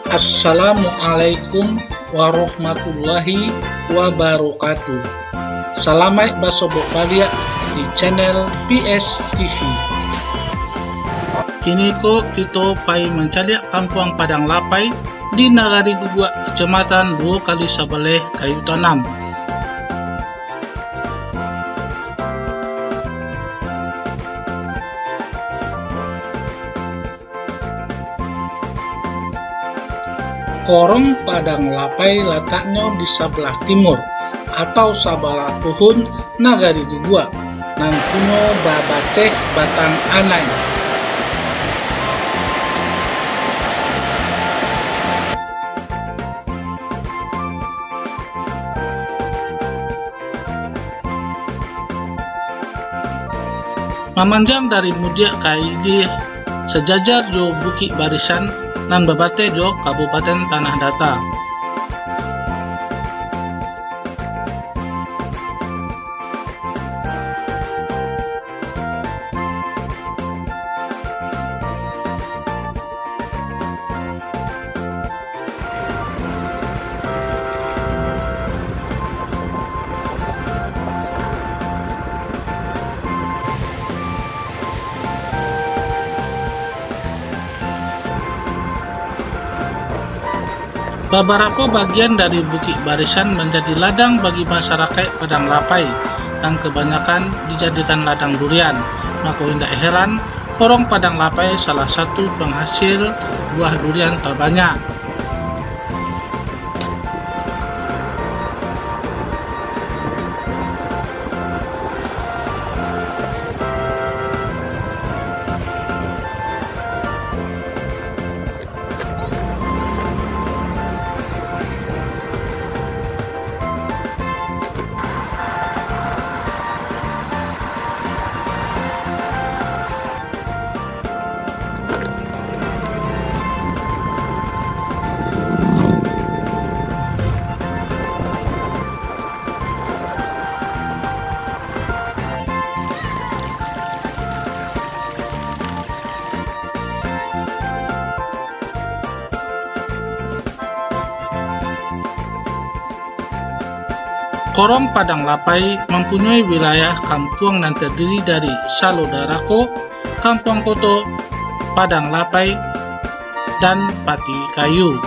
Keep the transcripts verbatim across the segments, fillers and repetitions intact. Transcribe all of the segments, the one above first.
Assalamualaikum warahmatullahi wabarakatuh. Salamaik basobok baliak di channel P S T V. Kini ko kito pai mancaliak Kampuang Padang Lapai di Nagari Guguak, Kecamatan Duo Kali Sabaleh Kayu Tanam. Korong Padang Lapai lataknyo di sabalah timur, atau sabalah puhun Nagari Guguak, nan punyo babateh Batang Anai. Mamanjang dari Mudiak ka Ilie, sajajar jo Bukik Barisan, nan babateh jo Kabupaten Tanah Data. Babarapo bagian dari Bukik Barisan manjadi ladang bagi masarakaik Padang Lapai, nan kabanyakan dijadikan ladang durian. Mako, indak heran, Korong Padang Lapai salah satu panghasil buah durian tabanyak. Korong Padang Lapai mampunyoi wilayah kampuang nan tadiri dari Salo Darako, Kampuang Koto, Padang Lapai, dan Pati Kayu.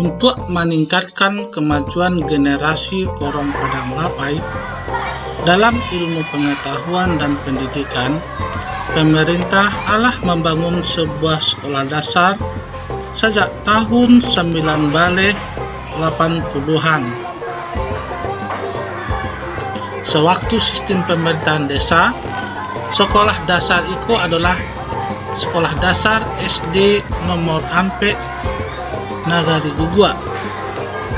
Untuak maningkatkan kamajuan generasi Korong Padang Lapai dalam ilmu pangatahuan dan pandidikan, pamarintah alah mambangun sabuah sakolah dasar sajak tahun sambilan baleh lapan puluahan. Sawaktu sistim pamarintahan desa, sakolah dasar iko adolah Sakolah Dasar S D Nomor Ampek Nagari Guguak,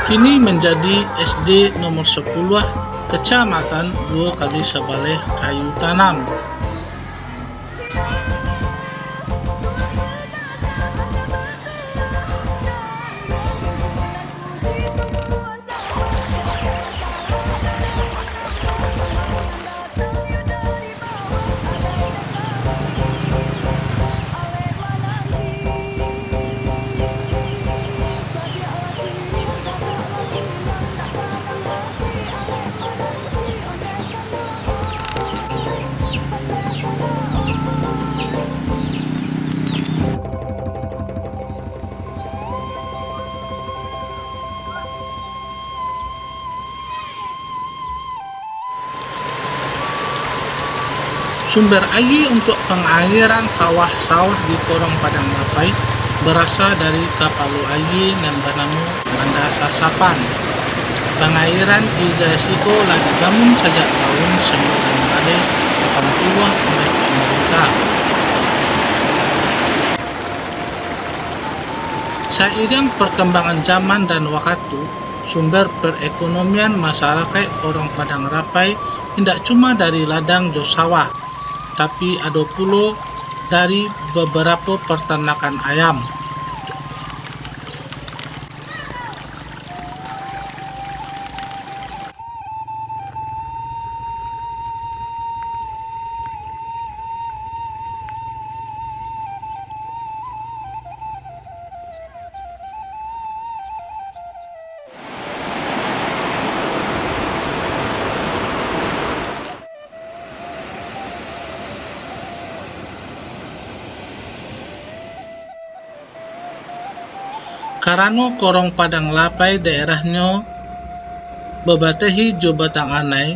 kini manjadi S D Nomor Sapuluah Kacamatan Duo Kali Sabaleh Kayu Tanam. Sumber aia untuak pangairan sawah-sawah di Korong Padang Lapai barasa dari kapalo aia nan banamo Banda Sasapan. Pangairan irigasi ko lah dibangun sajak tahun sambilan baleh lapan puluah oleh pamarintah. Sairiang parkambangan zaman dan wakatu, sumber perekonomian masarakaik Korong Padang Lapai indak cuma dari ladang jo sawah, tapi ado pulo dari babarapo partanakan ayam. Karano Korong Padang Lapai daerahnyo babatahi jo Batang Anai,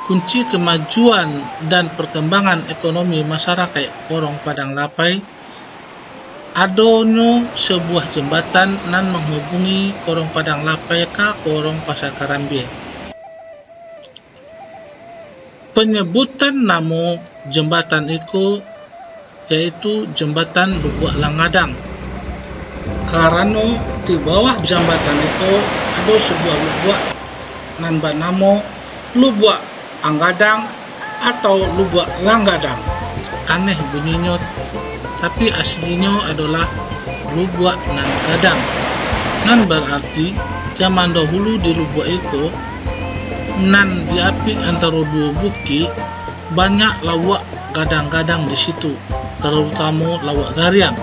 kunci kamajuan dan parkambangan ekonomi masarakaik Korong Padang Lapai, adonyo sabuah jambatan nan manghubungi Korong Padang Lapai ka Korong Pasa Karambia. Panyabutan namo jambatan iko yaitu Jambatan Lubuak Langgadang. Karano di bawah jambatan iko ado sabuah lubuak nan banamo Lubuak Anggadang atau Lubuak Langgadang. Aneh bunyinyo, tapi aslinyo adolah Lubuak Nan Gadang. Nan bararti, jaman dahulu di lubuak iko, nan di apik antaro duo bukik, banyak lauak gadang-gadang di situ, tarutamo lauak gariang.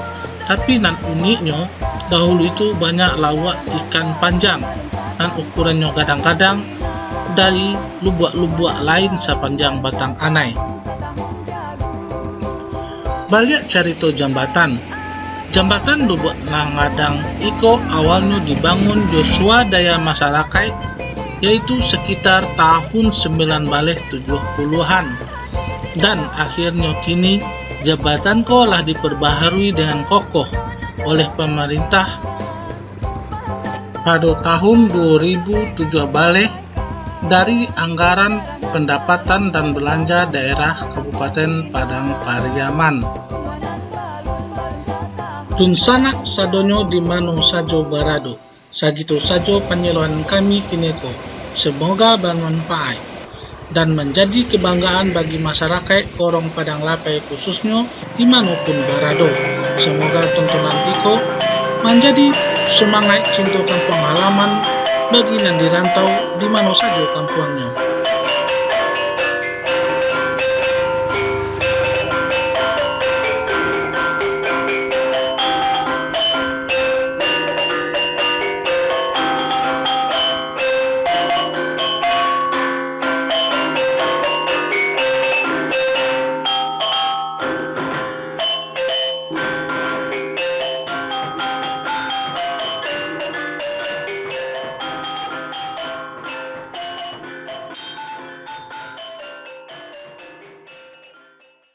Tapi nan uniknyo, dahulu itu banyak lauak ikan panjang, nan ukurannyo gadang-gadang dari lubuak-lubuak lain sapanjang Batang Anai. Baliak carito jambatan. Jambatan Lubuak Langgadang iko awalnyo dibangun jo swadaya masarakaik, yaitu sakitar tahun sambilan baleh tujuah puluahan. Dan akhirnyo kini, jambatan ko lah diparbaharui dengan kokoh oleh pamarintah pado tahun duo ribu tujuah baleh dari anggaran Pandapatan dan Balanja Daerah Kabupaten Padang Pariaman. Dunsanak sadonyo di mano sajo barado, sagitu sajo panyiloan kami kiniko. Samoga bamanfaat dan manjadi kabanggaan bagi masarakaik Korong Padang Lapai khususnyo di mano pun barado. Samoga tontonan iko manjadi sumangaik cinto kampuang halaman bagi nan di rantau di mano sajo kampuangnyo.